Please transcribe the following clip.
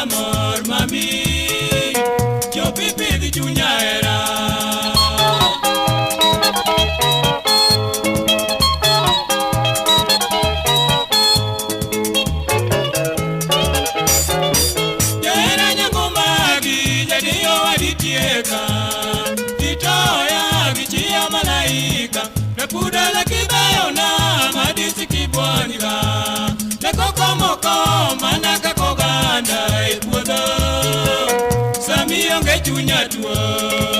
chunya mor mami Chopi pidh chunya hera. Jahera nyango magi jadiyo aditieka Itoya gichia malaika Napudala kibayona madisi kibwaniga Nakokomoko mana kakoganda e puodho. Sami onge chunya tuo.